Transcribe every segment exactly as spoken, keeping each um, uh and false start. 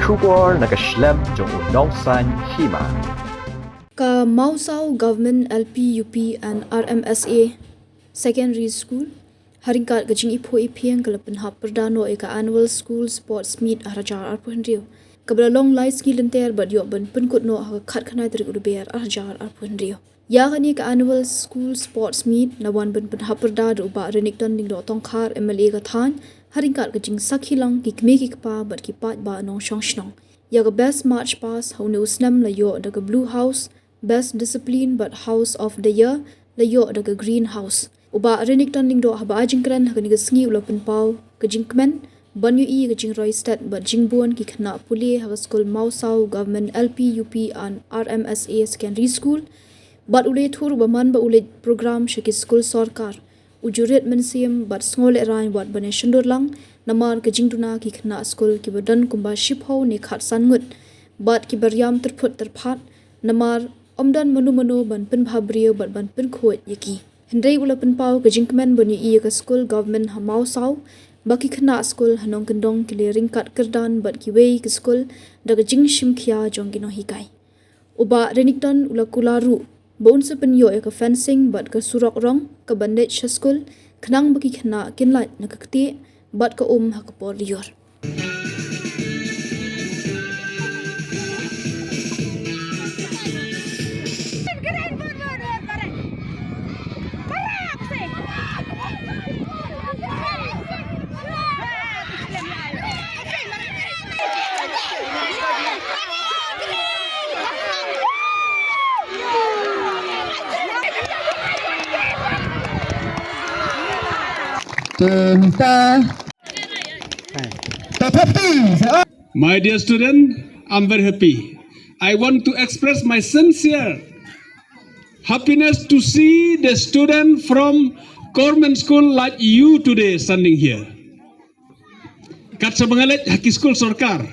Khubor na ka shlem jong u nongsaiñ hima. Ka Mawsaw Government L P, U P and R M S A Secondary School ha ryngkat ka jingiphuh iphieng ka la pynhap pyrda noh ïa ka Annual School Sports Meet arhajar arphew hynriew, kaba la long lai sngi lynter bad ïoh ban pynkut noh ha ka khatkhyndai tarik u Lber arhajar arphew hynriew. Ïa kane ka Annual School Sports Meet la wan ban pynhap pyrda da u Bah Renikton Lyngdoh Tongkhar, M L A ka thaiñ, ha ryngkat ka jingsakhi lang ki kmie ki kpa bad ki paidbah nongshong shnong. Ïa ka Best March Past ha une u snem la ïoh da ka Blue House, Best Discipline bad House of the Year la ïoh da ka Green House. U Bah Renikton Lyngdoh haba ai jingkren ha kane ka sngi u la pynpaw ka jingkmen ban ïohi ka jingroi stet bad jingbun ki khynnah pule ha ka skul Mawsaw Government L P, U P and R M S A Secondary School, bad u la ïathuh ruh ba man ba u leit program sha ki skul sorkar, u ju rit mynsiem bad sngewlehraiñ wat ban ïashondur lang namar ka jingduna ki khynnah skul kiba don kumba shiphew ne khatsan ngut bad kiba riam tyrphut tyrphat namar ym don mano mano ban pynbhabriew bad ban pynkhuid ïa ki. Hynrei u la pynpaw ka jingkmen ban ïohi ïa ka skul government ha Mawsaw ba ki khynnah skul ha nongkyndong ki la ryngkat kyrdan bad kiwei ki skul da ka jingshim khia jong ki nonghikai. U Bah Renikton u la kular ruh ba un sa pynïoh ïa ka fencing bad ka surok rong kaban leit sha skul khnang ba ki khynnah kin lait na ka ktieh bad ka um ha ka por lyiur. Tenta. Tetapi, my dear student, I'm very happy. I want to express my sincere happiness to see the student from Government School like you today standing here. Kat sa ba nga leit ha ki skul sorkar,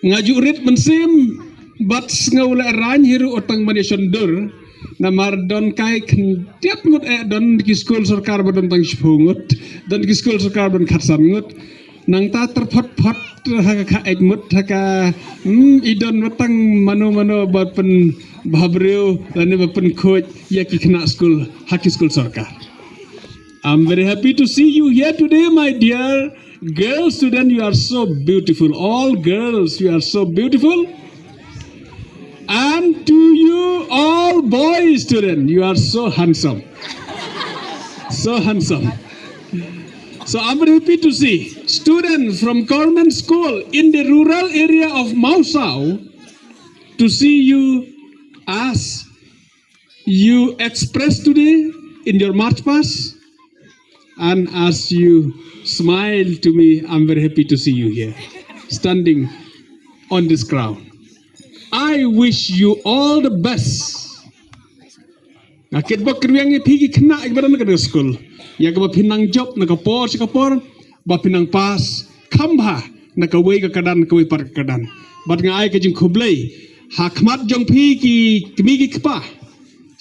nga ju rit mynsiem bad sngewlehraiñ hi ruh tang ban ïashondur. Namar don kai khyndiat ngut eh don ki skul sorkar ba don tang shiphew ngut, don ki skul sorkar ba don khatsan ngut. Nangta tyrphot phot ha ka kha eit mut ha ka, hmm, i don ba tang mano mano ba pynbhabriew lane ba pynkhuid ïa ki khynnah skul ha ki skul sorkar. I'm very happy to see you here today, my dear girl student. You are so beautiful. All girls, you are so beautiful. And to you, all boy student, you are so handsome. So handsome. So I'm very happy to see students from government school in the rural area of Mawsaw to see you as you expressed today in your march past, and as you smile to me, I'm very happy to see you here, standing on this ground. I wish you all the best. Nga kitbok kyrwiang ïa phi ki khynnah kiba don ha ka skul, ïa kaba phi nang jop na ka por sha ka por, ba phi nang pass kham bha na kawei ka kyrdan kawei pat ka kyrdan. Bad nga ai ka jingkhublei ha khmat jong phi ki kmie ki kpa.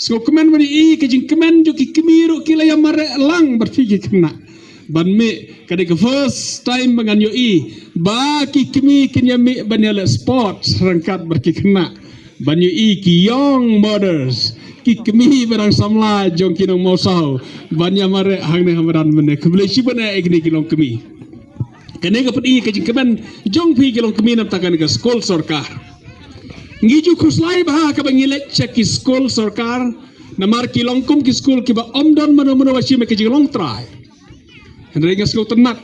Sngewkmen ban ïohi ka jingkmen jong ki kmie ruh ki la ïa mareh lang bad phi ki khynnah. Ban mih ka dei ka first time ba ngan ïohi ba ki kmie kin ïa mih ban ïaleh sports ryngkat bad ki khynnah. Ban ïohi ki young mothers, ki kmie ba dang samla jong ki nong Mawsaw ban ïa mareh hangne ha madan mynne. Khublei shibun eh ïa kine ki longkmie. Kane ka pyni ka jingkmen jong phi ki longkmie na bynta kane ka skul sorkar. Ngi ju khuslai bha ha kaba ngi leit sha ki skul sorkar namar ki long kum ki skul kiba ym don mano mano ba shim ïa ka jinglong trai. Hynrei nga sngewtynnat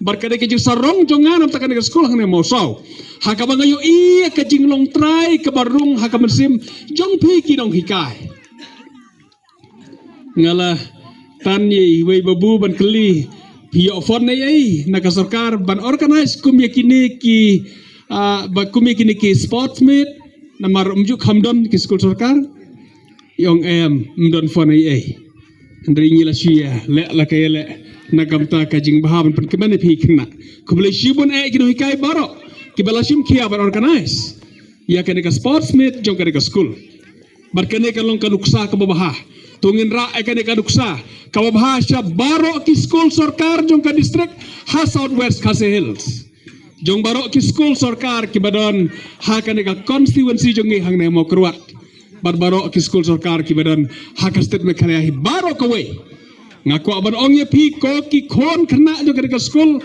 bad ka dei ka jingsarong jong nga na bynta kane ka skul hangne Mawsaw, ha kaba nga ïohi ïa ka jinglong trai kaba rung ha ka mynsiem jong phi ki nonghikai. Nga la tan ïa iwei i babu ban kylli, phi ïoh fund ei ei na ka sorkar ban organize kum ïa kine ki, ah, ba kum ïa kine ki sports meet, namar ym ju kham don ki skul sorkar? I ong em, ym don fund ei ei. Hynrei ngi la shu ïaleh la ka ïaleh na ka bynta ka jingbha ban pynkmen ïa phi khynnah. Khublei shibun eh ki nonghikai baroh kiba la shim khia ban organize ïa kane ka sports meet jong kane ka skul. Bad kane ka long ka nuksa kaba bha. To ngin rah ïa kane ka nuksa kaba bha sha baroh ki skul sorkar jong ka district ha South West Khasi Hills. jong baroh ki skul sorkar kiba don ha kane ka constituency jong ngi hangne Mawkyrwat. Bad baroh ki skul sorkar kiba don ha ka state Meghalaya hi baroh kawei. Nga kwah ban ong ïa phi ko ki khun khynnah jong kane ka skul,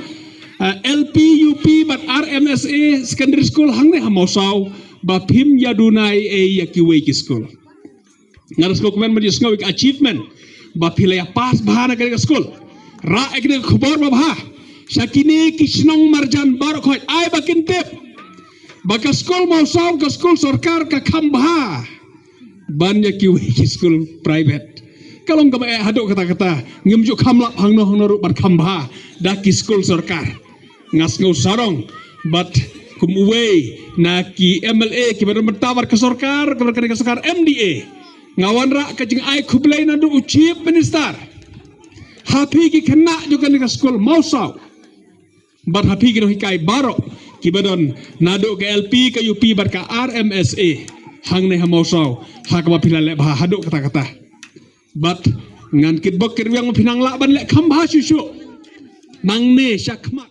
eh, L P, U P bad R M S A secondary school hangne ha Mawsaw, ba phim ïa duna ei ei ïa kiwei ki skul. Nga da sngewkmen ban ïohsngew ïa ka achievement ba phi la ïa pass bha na kane ka skul. Rah ïa kane ka khubor babha sha kine ki shnong marjan baroh khoit, ai ba kin tip ba ka skul Mawsaw, ka skul sorkar ka kham bha ban ïa kiwei ki skul private. Ka long kaba eh haduh katta katta, ngim ju kham lap hangno hangno ruh ban kham bha da ki skul sorkar. Nga sngew sarong bad kum uwei na ki M L A kiba don bynta bad ka sorkar, kiba don kane ka sorkar M D A, nga wanrah ka jingai khublei naduh u Chief Minister ha phi ki khynnah jong kane ka skul Mawsaw, bad ha phi ki nonghikai baroh kiba don naduh ka L P, ka U P bad ka R M S A hangne ha Mawsaw, ha kaba phi la leh bha haduh katta katta. Bad ngan kitbok kitrwiang ba phin nang lah ban leh kham bha shuh shuh nangne shakhmat.